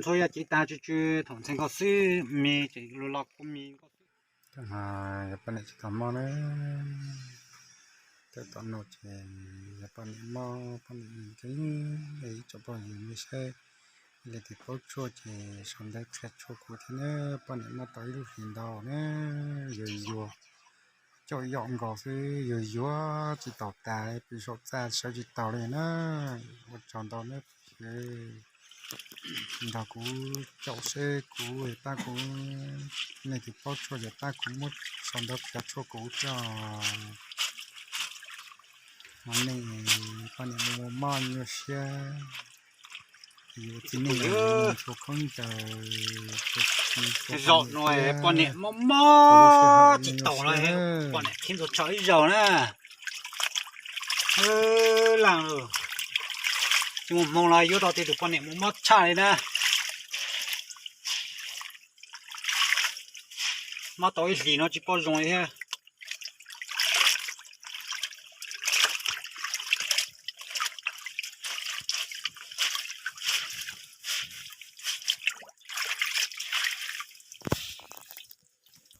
thaum yog cev tag tsw tsw thaum ntxhais nkauj xwb, me ces lug los kuj me nkauj xwb. Yog poj niam tsis tau mob na, tawm tom no ces yog poj niam mob, poj niam nkees, ib tsoom phooj ywg nej saib, leej twg paub tshuaj ces sau ntawv qhia tshuaj kuv thiab na. Poj niam mob tau ib lub hlis ntau na, yuag yuag, caum yaum nkaus xwb, yuag yuag tsis taus tas, pw saum txaj sawv tsis taus li na. Ua tsaug ntau na, nrog kuv caum seb kuv pab kuv, nej twg paub tshuaj ces pab kuv muab sau ntawv qhia tshuaj kuv thiab. Ho nej poj niam muaj mob nyuaj siab, yus txiv neej ua khoob ncaws, zaum no poj niam mob mob tsis taus los poj niam qhib ntua tsho ib zaug na. Laaj lawm, tsis muaj hmoo los yuav tau tej tus poj niam muaj mob tshaj li na. Mob tau ib hlis no tsis paub zoo li thiab.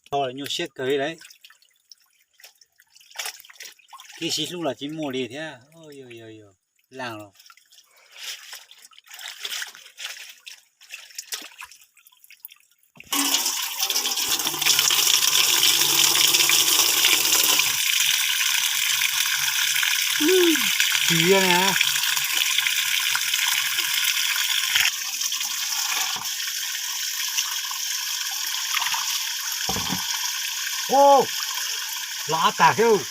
Tau nyuaj siab kawg li lawm. Kev sib hlub los tsis muaj li thiab. Laaj los. Tsis na. Los av tag thiab.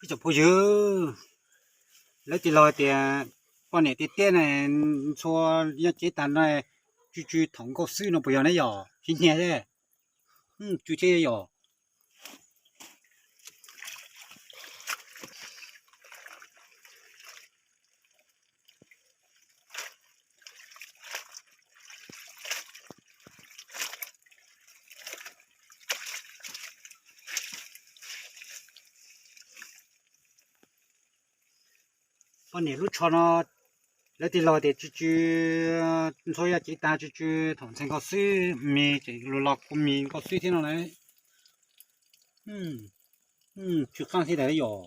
Ib tsoom phooj ywg, lawv tij laug hais tias poj niam tiag tiag na, ntxhua yog cev tag no, tsw tsw thaum nkauj xwb no puas yog ne yom? Tsis nyiag thiab, tsw thiab yom. Poj niam lub tsho no Lawv tij laug tias tsw tsw, ntxhua yaj cev tag tsw tsw, thaum ntxhais nkauj xwb mis ces luag los kuj mis nkauj xwb thiab no na. Tsw qeej thiab ntag yom.